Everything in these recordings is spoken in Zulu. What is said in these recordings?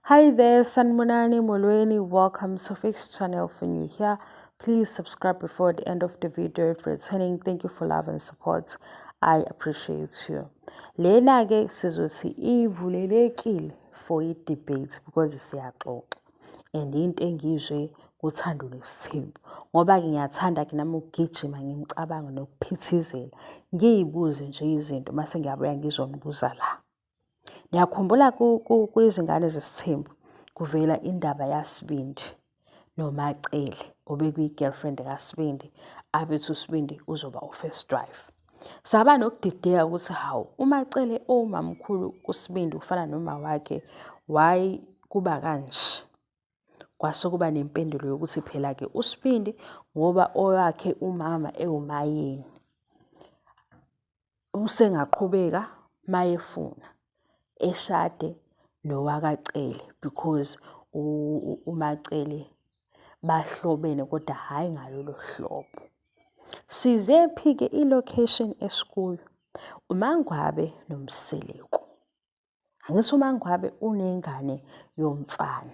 Hi there, Sanibonani Molweni. Welcome to Fix Channel. For new here, please subscribe before the end of the video. If returning, thank you for love and support. I appreciate you. Lena ke sizothi ivulelekile for i-debate because siyaxoxa. And into engiyizwe kuThando Nesithembu. Ngoba-ke ngiyathanda-ke nami ukugijima ngimicabango nokuphithizela. Ngiyibuze nje izinto mase ngiyabuya ngizonibuza la. Niyakhumbula kwizingane zesithembu kuvela indaba yaSibindi noMaCele obekuyi-girlfriend kaSibindi abethi uSibindi uzoba u-first wife. Saba nokudideka ukuthi hawu uMaCele owumamkhulu kuSibindi ufana noma wakhe why kuba kanje? Kwase kuba nempendulo yokuthi phela-ke uSibindi ngoba owakhe umama ewuMayeni usengaqhubeka mayefuna eshade nowakaCele because uMaCele bahlobene kodwa hhayi ngalolo hlobo. Size phi-ke i-location esikuyo? UMaNgwabe noMseleku. Angithi uMaNgwabe unengane yomfana.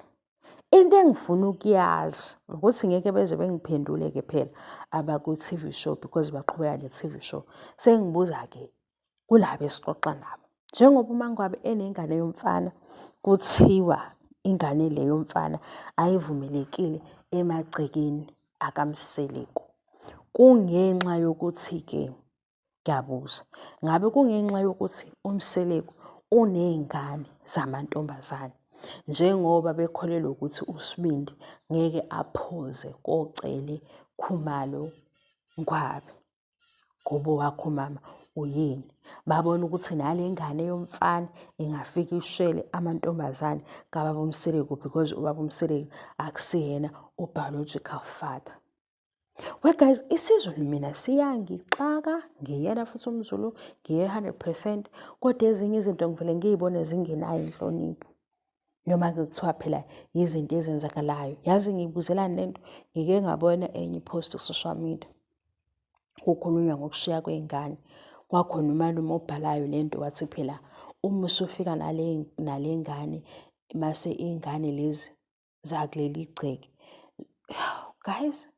Into engifuna ukuyazi ukuthi ngeke beze bengiphendule-ke phela abakwi-T_V show because baqhubeka ne-T_V show. Sengibuza-ke kulaba esixoxa nabo, njengoba uMaNgwabe enengane yomfana, kuthiwa ingane le yomfana ayivumelekile emagcekeni akaMseleku. Kungenxa yokuthi-ke Ngiyabuza, ngabe kungenxa yokuthi uMseleku uney'ngane zamantombazane njengoba bekholelwa ukuthi uSibindi ngeke aphuze koCele Khumalo Ngwabe ngoba owakhe umama uyini. Babona ukuthi nale ngane yomfana ingafike ishele amantombazane kababa uMseleku because ubaba uMseleku akusiyena u-biological father. We guys, isiZulu mina siyangixaka, ngiyena futhi umZulu, ngiye 100%, kodwa ezinye izinto ngivele ngiy'bone zingenayo inhlonipho. Noma-ke kuthiwa phela yizinto ezenzakalayo. Yazi ngiyibuzelani le nto? Ngike ngabona enye i-post ku-social media, kukhulunywa ngokushiya kwey'ngane. Kwakhona umalume obhalayo le nto wathi phela uma usufika nale nale ngane mase iy'ngane lezi zakuleli gceke. Guys,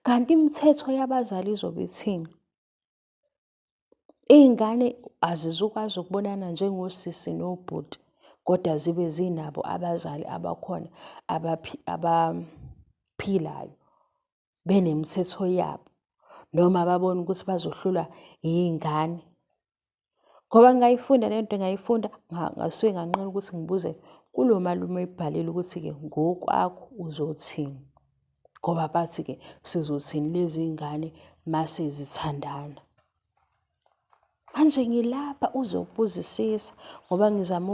kanti imithetho yabazali izobe ithini? Iy'ngane azizukwazi ukubonana njengosisi nobhuti kodwa zibe zinabo abazali abakhona abaphilayo benemithetho yabo noma babone ukuthi bazohlulwa yiy'ngane. Ngoba ngingayifunda le nto ngayifunda ngasuke nganqena ukuthi ngibuze kulo malume oyibhalile ukuthi-ke ngokwakho uzothini. Ngoba bathi-ke sizothini lezi ngane mase zithandana. Manje ngilapha uzokubuzisisa ngoba ngizama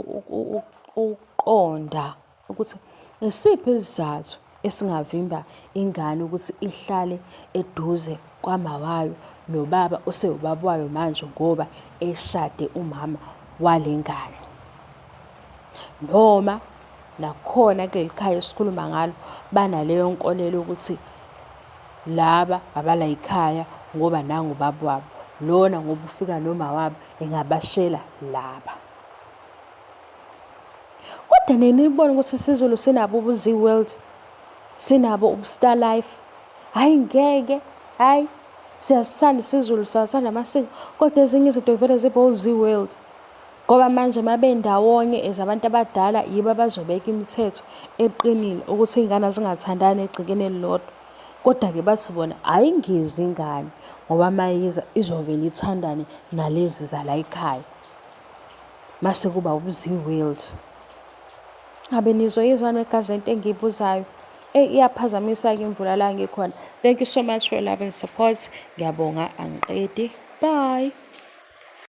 ukuqonda ukuthi isiphi isizathu esingavimba ingane ukuthi ihlale eduze kwamawayo nobaba osewubaba wayo manje ngoba eshade umama wale ngane. Noma nakhona kuleli khaya esikhuluma ngalo banaleyo nkolelo yokuthi laba abalayikhaya ngoba nangu ubaba wabo, lona ngoba ufika noma wabo engabashela laba. Kodwa nina nibone ukuthi isiZulu sinabo ubu-Zee World, sinabo ubu-Star Life. Hhayi ngeke, hhayi siyasithanda isiZulu, siyawathanda amasiko, kodwa ezinye izinto vele zibe o-Zee World. Ngoba manje uma bendawonye as abantu abadala yibo abazobeka imithetho eqinile ukuthi iy'ngane zingathandani egcekeni elilodwa. Kodwa-ke bathi bona ayingezi ingane ngoba uma iza izovele ithandane nalezi zalayikhaya. Mase kuba uZee World. Ngabe nizoyizwa negazi lento engiyibuzayo? Eyi iyaphazamisa-ke imvula la ngikhona. Thank you so much for your love and support. Ngiyabonga angiqedi. Bye.